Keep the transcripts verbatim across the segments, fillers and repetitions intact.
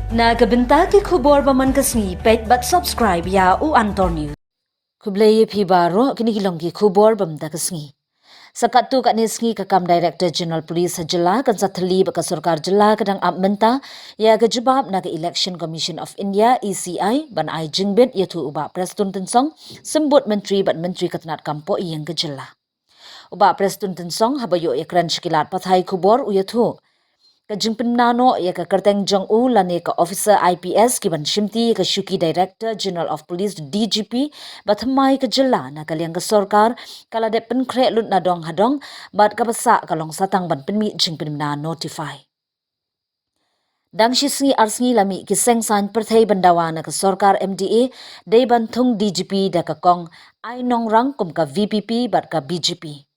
Na ka bynta ki khubor ba man ka sngi, peit bad subscribe ïa u Antor News. Khublei ïa phi baroh, kine ki long ki khubor ba man ka sngi. Sa katto katne sngi ka kam Director General Police ha jylla kan sa thylli ba ka sorkar jylla ka dang ap mynta ïa ka jubab na ka Election Commission of India, E C I, ban ai jingbit ïathuh u Bah Prestone Tynsong, Symbud Myntri bad Myntri ka tnad kam poh ïing ka jylla. U Bah Prestone Tynsong haba ïoh ïakren sha ki lad pathai khubor u ïathuh ka jingpynbna noh ïa ka kyrteng jong u lane ka officer I P S ki ban shimti ïa ka shuki Director General of Police, D G P, ba thymmai ka jylla na ka liang ka sorkar ka la dep pynkhreh lut na dong ha dong, bad kaba sah ka long sa tang ban pynmih jingpynbna notify. Dang shi sngi ar sngi la mih ki seng saiñ pyrthei ban dawa na ka sorkar M D A dei ban thung D G P da ka kong Ai Nongrang kum ka V P P bad ka B J P.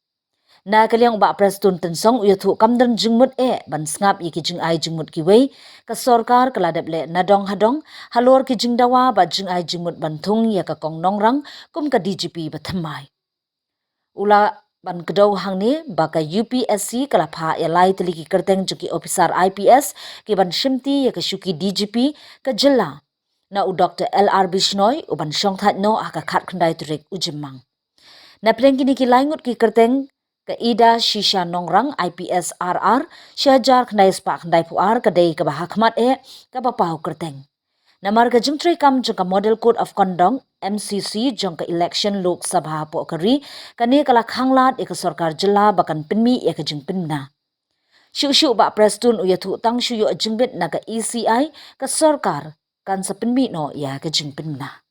Na ka liang u Bah Prestone Tynsong u ïathuh kam don jingmut eh ban sngap ïa ki jingai jingmut kiwei, ka sorkar ka la dep leh na dong ha dong halor ki jingdawa bad jingai jingmut ban thung ïa ka kong Nongrang kum ka D G P ba thymmai. U la ban kdew hangne ba ka U P S C ka la phah ïa lai tylli ki kyrteng jong ki officer I P S ki ban shimti ïa ka shuki D G P ka jylla na u Doctor L R Bishnoi, u ban shongthait noh ha ka khatkhyndai tarik u Jymmang. Na pdeng kine ki lai ngut ki kyrteng, ka Ida Shisha Nongrang, I P S R R, shi hajar khyndai spah khyndai phew ar, ka dei kaba ha khmat eh kaba paw kyrteng. Namar ka jingtrei kam jong ka Model Code of Conduct, M C C, jong ka election Lok Sabha hapoh ka ri, kane ka la khanglad ïa ka sorkar jylla ba kan pynmih ïa ka jingpynbna. Shuh shuh Bah Prestone u ïathuh tang shu ïoh jingbit na ka E C I, ka sorkar kan sa pynmih noh ïa ka jingpynbna.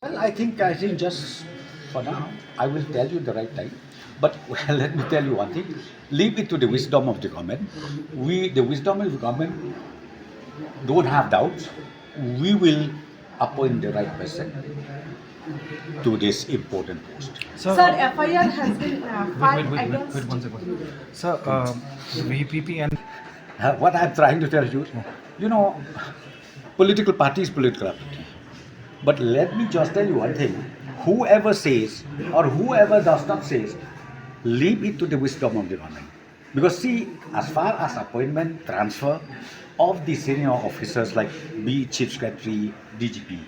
Well, I think, I think just for now, I will tell you the right time. But well, let me tell you one thing. Leave it to the wisdom of the government. We, the wisdom of the government, don't have doubts. We will appoint the right person to this important post. Sir, F I R has been uh, filed Wait, wait, wait, against. wait one second. Sir, um, V P P and Uh, what I'm trying to tell you, you know, political party is political party. But let me just tell you one thing. Whoever says or whoever does not says, leave it to the wisdom of the government. Because see, as far as appointment, transfer of the senior officers like be it chief secretary, D G P,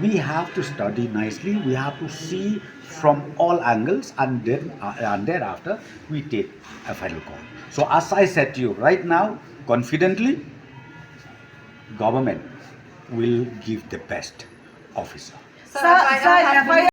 we have to study nicely. We have to see from all angles, and then uh, and thereafter we take a final call. So as I said to you right now, confidently, government will give the best officer. Sir, sir, F I R